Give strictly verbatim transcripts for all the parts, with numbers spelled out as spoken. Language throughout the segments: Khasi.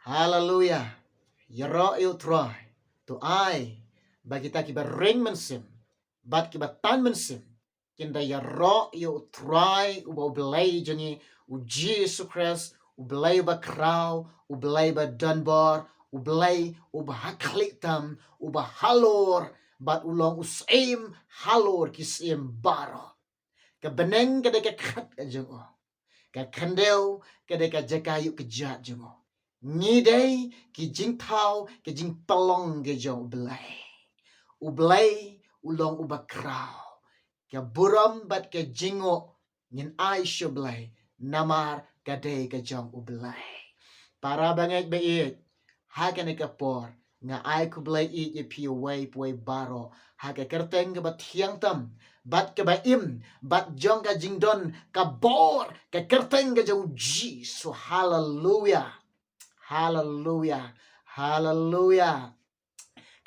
Haleluya. Ïaroh ïa u Trai. To ai ba kita kiba ring mynsiem bad kiba tan mynsiem kin da ïaroh ïa u Trai uba u Blei jong ngi, u Jisu Khrist, u Blei uba khraw, u Blei uba donbor, u Blei uba ha khlieh tam, uba halor bad u long u Syiem halor ki syiem baroh. Ka bneng ka dei ka khat ka jong u. Ka khyndew ka dei ka jaka ïuh kjat jong u. Ngi dei ki jingthaw, ki jingpynlong ki jong u Blei. U Blei u long uba khraw. Ka burom bad ka jingnguh ngin ai sha u Blei namar ka dei ka jong u Blei. Para bangeit ba ïeit, ha kane ka por nga ai khublei ïeit ïa phi uwei pa uwei baroh ha ka kyrteng kaba thiang tam bad kaba im bad jong ka jingdon ka bor, ka kyrteng ka jong u Jisu. Haleluya. Haleluya. Haleluya.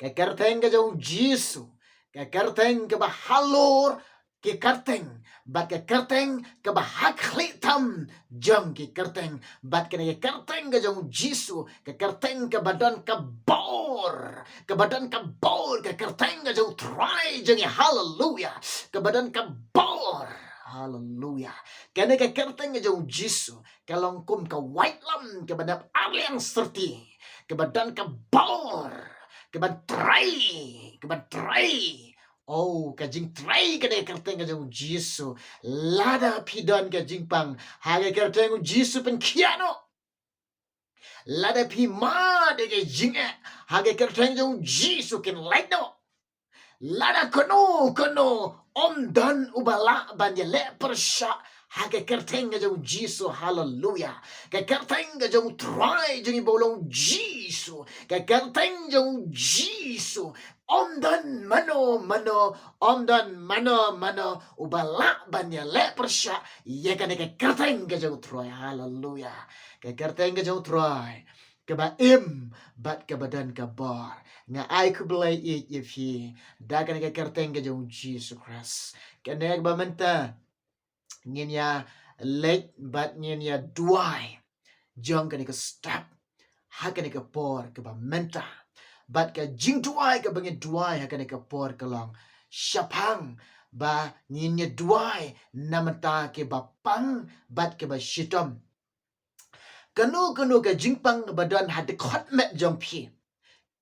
Ka kyrteng ka jong u Jisu, ka kyrteng kaba halor ki kyrteng, bad ka kyrteng kaba ha khlieh tam jong ki kyrteng, bad kane ka kyrteng ka jong u Jisu, ka kyrteng kaba don ka bor, kaba don ka bor, ka kyrteng ka jong u Trai jong ngi. Haleluya. Kaba don ka bor. Haleluya. Kane ka kyrteng ka jong u Jisu ka long kum ka waitlam kaba nep ar liang syrti, kaba don ka bor, kaban trei, kaban trei. Oh, ka jingtrei kane ka kyrteng ka jong u Jisu. Lada phi don ka jingpang, ha ka kyrteng u Jisu pynkhiah noh. Lada phi mad ïa ka jingeh, ha ka kyrteng jong u Jisu kin lait noh. Lada kano kano ym don uba lah ban ïaleh pyrshah ha ka kyrteng ka jong u Jisu. Haleluya. Ka kyrteng ka jong u Trai jong ngi ba u long u Jisu. Ka kyrteng jong u Jisu. Ym don mano mano, ym don mano mano uba lah ban ïaleh pyrshah ïa kane ka kyrteng ka jong u Trai. Haleluya. Ka kyrteng ka jong u Trai kaba im bad kaba don ka bor. Nga ai khublei ïeit ïa phi da kane ka kyrteng ka jong u Jisu Khrist. Kane kaba mynta ngin ïa leit bad ngin ïa duwai jong kane ka step ha kane ka por kaba mynta. Bad ka jingduwai kaba ngin duwai ha kane ka por ka long shaphang ba ngin ïa duwai na bynta kiba pang bad kiba shitom. Kano kano ka jingpang kaba don ha dkhot met jong phi,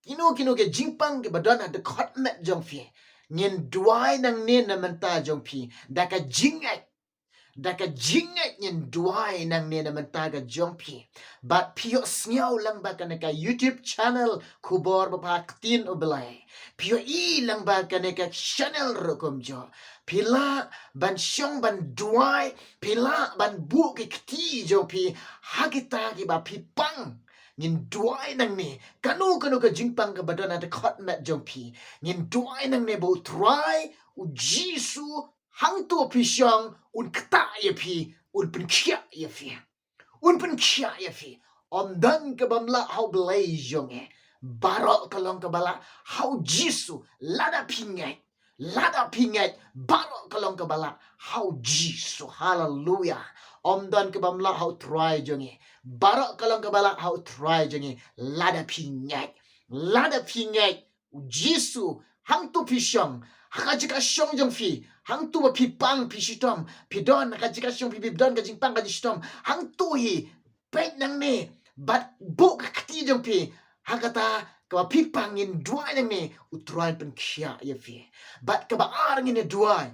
kino kino ka jingpang kaba don ha dkhot met jong phi, ngin duwai nangne na bynta jong phi da ka jingngeit. Da ka jingngeit ngin duwai nangne na bynta ka jong phi. Bad phi ïoh sngew lang ba kane ka YouTube channel Khubor Ba Pha Ktien U Blei, phi ïohi lang ba kane ka channel ruh kumjuh. Phi lah ban shong ban duwai, phi lah ban buh ki kti jong phi ha kita kiba phi pang. Ngin duwai nangne, kano kano ka jingpang kaba don ha dkhot met jong phi, ngin duwai nangne ba u Trai u Jisu hangto phi shong un ktah ïa phi, un pynkhiah ïa phi. Un pynkhiah ïa phi. Ym don kaba ym lah ha u Blei jong ngi. Baroh ka long kaba lah ha u Jisu lada phi ngeit. Lada phi ngeit, baroh ka long kaba lah ha u Jisu. Haleluya. Ym don kaba ym lah ha u Trai jong ngi. Baroh ka long kaba lah ha u Trai jong ngi lada phi ngeit. Lada phi ngeit, u Jisu hangto phi shong, ha ka jaka shong jong phi, hangto ba phi pang phi shitom, phi don ha ka jaka shong phi, phi don ka jingpang ka jingshitom, hangto hi peit nangne bad buh ka kti jong phi ha kata kaba phi pang. Ngin duwai nangne, u Trai pynkhiah ïa phi. Bad kaba ar ngin ïa duwai,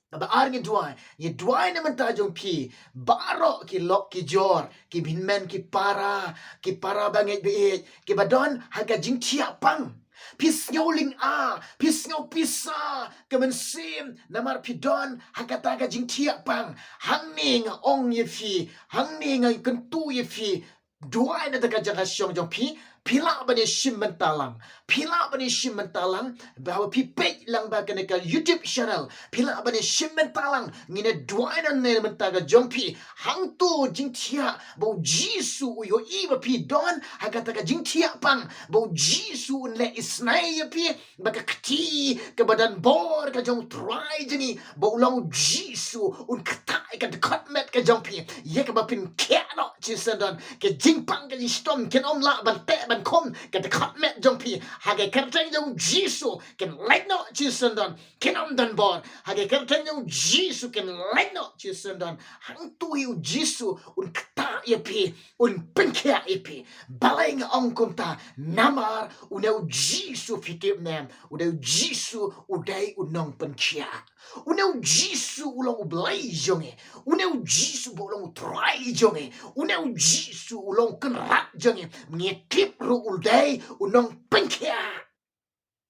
kaba ar ngin duwai, ïa duwai na bynta jong phi baroh ki lok ki jor, ki hynmen ki para, ki para bangeit baieit kiba don ha ka jingthiah pang. Phi sngew lynga, phi sngew pisa ka mynsiem namar phi don ha kata ka jingthiah pang. Hangne nga ong ïa phi, hangne nga kyntu ïa phi, duwai na kata ka jaka shong jong phi. Phi lah ban ïa shim bynta lang, phi lah ban ïa shim bynta lang, ba phi peit lang ba kane ka YouTube channel, phi lah ban ïa shim bynta lang. Ngin ïa duwai nangne na bynta ka jong phi. Hangto jingthiah ba u Jisu u ïohi ba phi don ha kata ka jingthiah pang, ba u Jisu un leh isynei ïa phi, ba ka kti kaba don bor ka jong u Trai jong ngi ba u long u Jisu un ktah ïa ka dkhot met ka jong phi, ïa kaba phin khiah noh shisyndon. Ka jingpang ka jingshitom, kin ym lah ban teh ban khum ka dkhot met jong phi. Ha ka kyrteng jong u Jisu kin leit noh shisyndon, kin ym don bor. Ha ka kyrteng jong u Jisu kin leit noh shisyndon. Hangto hi u Jisu un ktah ïa phi, un pynkhiah ïa phi. Balei nga ong kumta? Namar une u Jisu, phi tip ne em, une u Jisu u dei u nongpynkhiah. Une u Jisu u long u Blei jong ngi. Une u Jisu ba u long u Trai jong ngi. Une u Jisu u long u Kynrad jong ngi. Ngi tip ruh u dei u nongpynkhiah.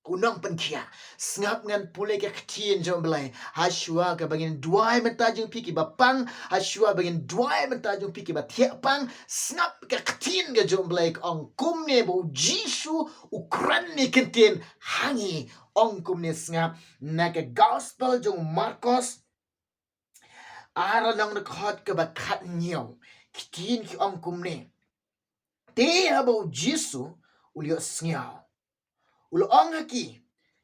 U nongpynkhiah. Sngap, ngan pule ka ktien jong u Blei. Hashwa kaba ngin duwai mynta jong phi kiba pang, hashwa ba ngin duwai mynta jong phi kiba thiah pang. Sngap ka ktien ka jong u Blei ka ong kumne ba u Jisu u kren ne ktien ha ngi. Ong kumne, sngap na ka gospel jong u Markos, ar lynnong, dkhot kaba khathynñiew. Ktien ki ong kumne. Te haba u Jisu u la ïohsngew, u la ong ha ki,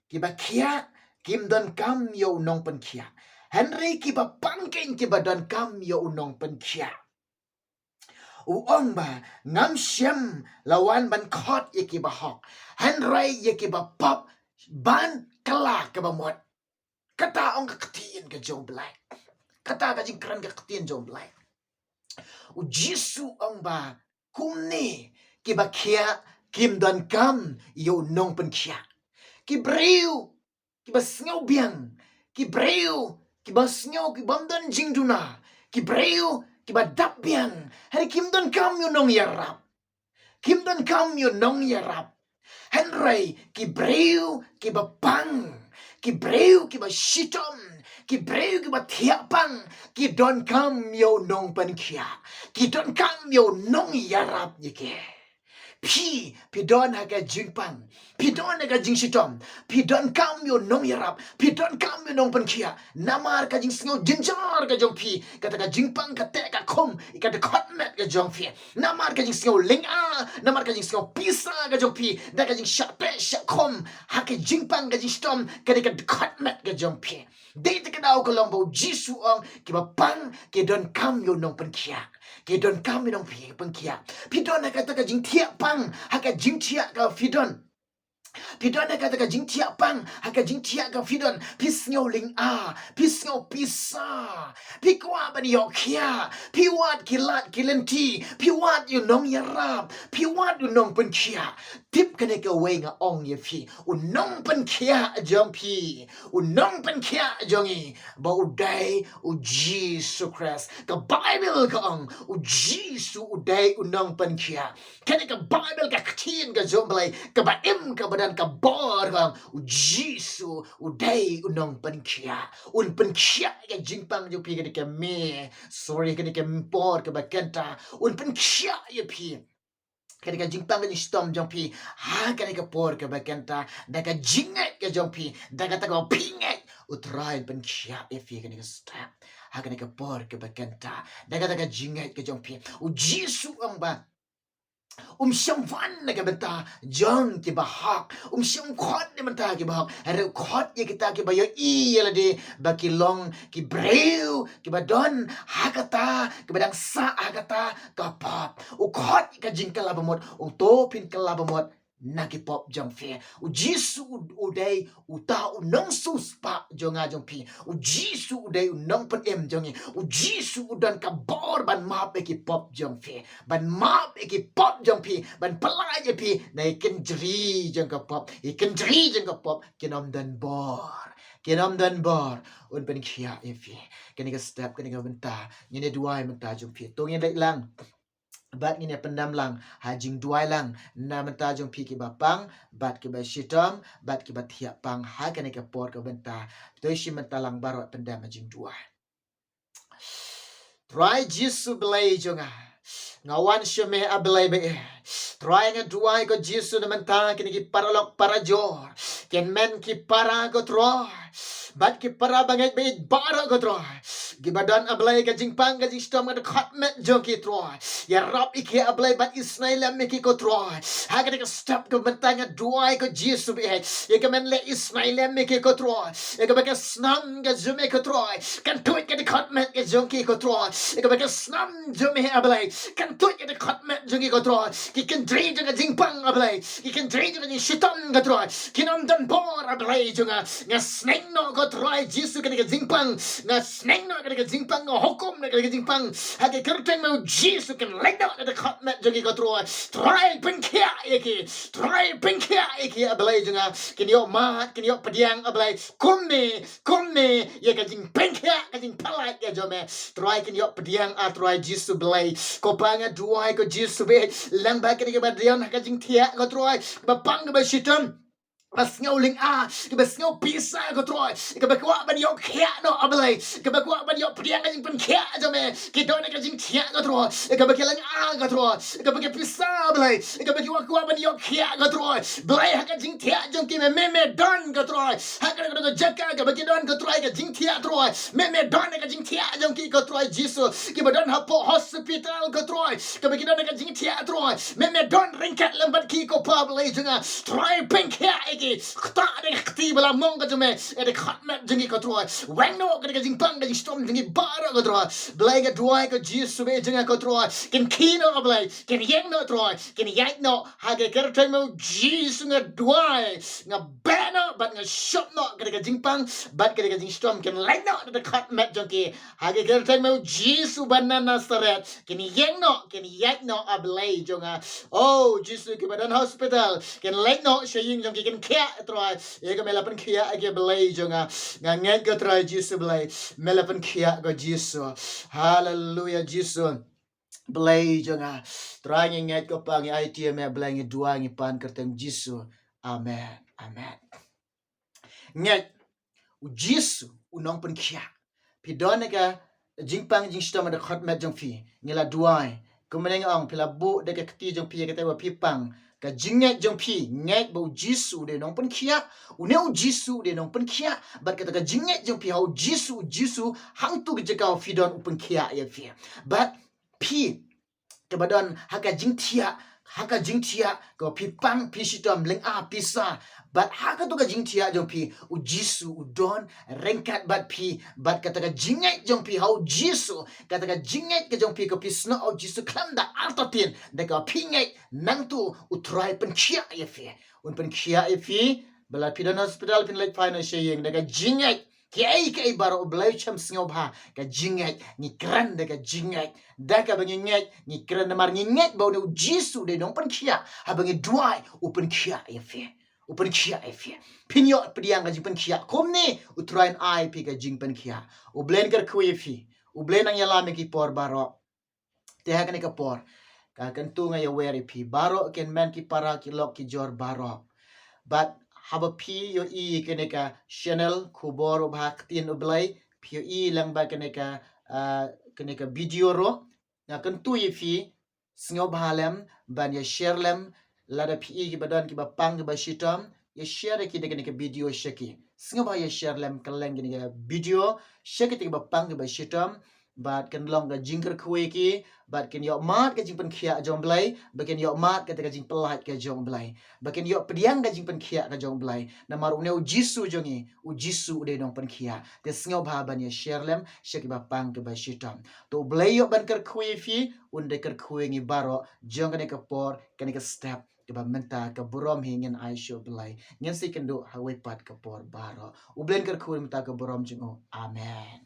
kiba khiah kim donkam ïa u nongpynkhiah, hynrei kiba pang keiñ kiba donkam ïa u nongpynkhiah. U ong ba, ngam shym la wan ban khot ïa kiba hok, hynrei ïa kiba pop ban kylla kaba mut. Kata ong ka ktien ka jong u Blei. Kata ka jingkren ka ktien jong u Blei. U Jisu ong ba kumne, kiba khiah kim donkam ïa u nongpynkhiah. Ki briew kiba sngew biang, ki briew kiba sngew ki bym don jingduna, ki briew kiba dap biang, hynrei kim donkam ïa u nongïarap. Kim donkam ïa u nongïarap. Hynrei ki briew kiba pang, ki briew kiba shitom, ki briew kiba thiah pang, ki donkam ïa u nongpynkhiah. Ki donkam ïa u nongïarap ïa ki. Phi, phi don ha ka jingpang, phi don ha ka jingshitom, phi donkam ïa u nongïarap, phi donkam ïa u nongpynkhiah. Namar ka jingsngew jynjar ka jong phi, kata ka jingpang ka teh ka khum ïa ka dkhot met ka jong phi. Namar ka jingsngew lynga, namar ka jingsngew pisa ka jong phi, da ka jingshah teh shah khum ha ka jingpang ka jingshitom, ka dei ka dkhot met ka jong phi. Dei te ka daw ka long ba u Jisu ong kiba pang ki donkam ïa u nongpynkhiah. Ki donkam ïa u nongpynkhiah. Phi don ha kata ka jingthiah pang ha ka jingthiah ka phi don. Phi don ha kata ka jingthiah pang ha ka jingthiah ka phi don. Phi sngew lynga, phi sngew pisa, phi kwah ban ïoh khiah, phi wad ki lad ki lynti, phi wad ïa u nongïarap, phi wad ïa u nongpynkhiah. Tip kane kawei nga ong ïa phi, u nongpynkhiah jong phi, u nongpynkhiah jong ngi, ba u dei u Jisu Khrist. Ka Baibl ka ong u Jisu u dei u nongpynkhiah. Kane ka Baibl ka ktien ka jong u Blei kaba im kaba don ka bor ka ong u Jisu u dei u nongpynkhiah. Un pynkhiah ïa ka jingpang jong phi kane ka me, sorry, kane ka por kaba kynta. Un pynkhiah ïa phi kane ka jingpang ka jingshitom jong phi ha kane ka por kaba kynta, da ka jingngeit ka jong phi, da kata kaba phi ngeit, u Trai un pynkhiah ïa phi kane ka step ha kane ka por kaba kynta, da kata ka jingngeit ka jong phi. U Jisu ong ba um shym wan na ka bynta jong kiba hok, um shym khot na ka bynta kiba hok, hynrei u khot ïa kita kiba ïohi ïa lade ba ki long ki briew kiba don ha kata, kiba dang sah ha kata ka pop. U khot ïa ka jingkylla ba mut, u to phin kylla ba mut na ki pop jong phi. U Jisu u, u dei uta u nongsiewspah jong nga jong phi. U Jisu u dei u nongpynim jong ngi. U Jisu u don ka bor ban map ïa ki pop jong phi, ban map ïa ki pop jong phi, ban pyllait ïa phi na ki kynjri jong ka pop. Ki kynjri jong ka pop kin ym don bor, kin ym don bor. Un pynkhiah ïa phi. Kane ka step, kane ka bynta ngin ïa duwai mynta jong phi. To ngin leit lang bad ngin ïa pyndem lang ha jingduwai lang na bynta jong phi kiba pang bad kiba shitom bad kiba thiah pang ha kane ka por ka bynta. To shim bynta lang baroh, pyndem ha jingduwai. Trai Jisu Blei jong nga, nga wan sha me, A Blei ba ïeit. Trai, nga duwai ko Jisu na bynta kine ki paralok parajor, kine men ki para ko Trai, bad ki para bangeit bangeit baroh ko Trai. Kiba don, A Blei, ka jingpang ka jingshitom ka dkhot met jong ki, Trai. Ïarap ïa ki, A Blei, bad isynei lem ïa ki, ko Trai. Ha kane ka step ka mynta nga duwai, ko Jisu, ba ïa ka men leh isynei lem ïa ki, ko Trai. Ïa kaba ka snam ka jong me, ko Trai, kan tuid ka dkhot met ka jong ki, ko Trai. Ïa kaba ka snam jong me, A Blei, kan tuid ka dkhot met jong ki, ko Trai. Ki kynjri jong ka jingpang, A Blei, ki kynjri jong ka jingshitom, ko Trai, kin ym don bor, A Blei jong nga. Nga sneng noh, ko Trai Jisu, kane ka jingpang. Nga sneng noh kane ka jingpang, nga hukum noh kane ka jingpang. Ha ka kyrteng me, U Jisu, kin leit noh na ka dkhot met jong ki, ko Trai. Trai, pynkhiah ïa ki. Trai, pynkhiah ïa ki, A Blei jong nga. Kin ïoh mad, kin ïoh pdiang, A Blei. Kumne, kumne ïa ka jingpynkhiah, ka jingpyllait ka jong me, Trai, kin ïoh pdiang, A Trai Jisu Blei. Ko Pa, nga duwai, ko Jisu, ba ïa lang ba kine kiba don ha ka jingthiah, ko Trai, kiba pang kiba shitom, ba sngew lynga, kiba sngew pisa, ko Trai, kiba kwah ban ïoh khiah noh, A Blei, kiba kwah ban ïoh pdiang ka jingpynkhiah jong me, ki don ha ka jingthiah, ko Trai, kiba ki lynga, ko Trai, kiba ki pisa, A Blei, kiba ki kwah, kwah ban ïoh khiah, ko Trai. Blei, ha ka jingthiah jong ki, me, me, me don, ko Trai. Ha kane ka jaka kaba ki don, ko Trai, ka jingthiah, Trai, me, me don ha ka jingthiah jong ki, ko Trai Jisu. Kiba don hapoh hospital, ko Trai, kaba ki don ha ka jingthiah, Trai, me, me don ryngkat lem bad ki, ko Pa Blei jong nga. Trai, pynkhiah ïa ki. Ktah da ka kti ba la mong ka jong me ïa ka dkhot met jong ki, ko Trai. Weng noh ka da ka jingpang, ka jingshitom jong ki baroh, ko Trai. Blei, nga duwai, ko Jisu, ba ïa jong nga, ko Trai, kin khie noh, A Blei, kin ïeng noh, Trai, kin ïaid noh. Ha ka kyrteng me, U Jisu, nga duwai, nga beh noh bad nga shop noh ka da ka jingpang bad ka da ka jingshitom, kin leit noh na ka dkhot met jong ki. Ha ka kyrteng me, U Jisu ba na Nasaret, kin ïeng noh, kin ïaid noh, A Blei jong nga. O Jisu, kiba don hospital, kin leit noh sha ïing jong ki, kin khiah, Trai, ïa ka me la pynkhiah ïa ki, Blei jong nga. Nga ngeit, ko Trai Jisu Blei, me la pynkhiah, ko Jisu. Haleluia, Jisu Blei jong nga. Trai, ngi ngeit, ko Pa, ngi aiti ïa me, Blei, ngi duwai, ngi pan ha ka kyrteng Jisu. Amen. Amen. Ngeit, U Jisu u nongpynkhiah. Phi don ha ka jingpang jingshitom ha ka dkhot met jong phi, ngi la duwai. Kumne nga ong, phi la buh da ka kti jong phi ïa kata ba phi pang, ka jingngeit jong phi, ngeit ba U Jisu u dei u nongpynkhiah. Une U Jisu u dei u nongpynkhiah. Bad kata ka jingngeit jong phi ha U Jisu, U Jisu, hangto ka jaka ba phi don u pynkhiah ïa phi. Bad phi, kaba don ha ka jingthiah, ha ka jingthiah, kaba phi pang, phi shitom, lynga, pisa, bad ha kato ka jingthiah jong phi, U Jisu u don ryngkat bad phi. Bad kata ka jingngeit jong phi ha U Jisu, kata ka jingngeit ka jong phi, ka phi snoh ha U Jisu khlem da artatien, da kaba phi ngeit, nangto U Trai pynkhiah ïa phi. Un pynkhiah ïa phi. Ba lada phi don hospital, phin leit phai noh sha ïing, da ka jingngeit. Kiei kiei baroh, U Blei u shem, sngewbha ka jingngeit. Ngi kren da ka jingngeit. Da kaba ngi ngeit, ngi kren namar ngi ngeit ba une U Jisu u dei u nongpynkhiah. Haba ngi duwai, u pynkhiah ïa phi. U pynkhiah ïa phi. Phin ïoh pdiang ka jingpynkhiah. Kumne U Trai un ai ïa phi ka jingpynkhiah. U Blei un kyrkhu ïa phi. U Blei un nang ïalam ïa ki por baroh. Te ha kane ka por, ka kyntu nga ïawer ïa phi baroh, ki hynmen ki para, ki lok ki jor baroh. Bad haba phi ïohi ïa kane ka channel Khubor Babha Ktien U Blei, phi ïohi lang bad kane ka, ah, kane ka video ruh, nga kyntu ïa phi, sngewbha lem ban ïa share lem. Lada phi ïohi kiba don kiba pang kiba shitom, ïa share ïa ki da kane ka video sha ki. Sngewbha ïa share lem kylleng kane ka video sha kita kiba pang kiba shitom. Bad kan long ka jingkyrkhu ïa ki, bad kin ïoh mad ka jingpynkhiah jong U Blei, ba kin ïoh mad kata ka jingpyllait ka jong U Blei, ba kin ïoh pdiang ka jingpynkhiah ka jong U Blei. Namar une U Jisu jong ngi, U Jisu u dei u nongpynkhiah. Te sngewbha ban ïa share lem sha kiba pang kiba shitom. To U Blei ïoh ban kyrkhu ïa phi, un da kyrkhu ïa ngi baroh jong kane ka por, kane ka step, kaba mynta ka burom hi ngin ai sha U Blei. Ngin sa ïakynduh ha kawei pat ka por baroh. U Blei un kyrkhu ïa mynta ka burom jong u. Amen.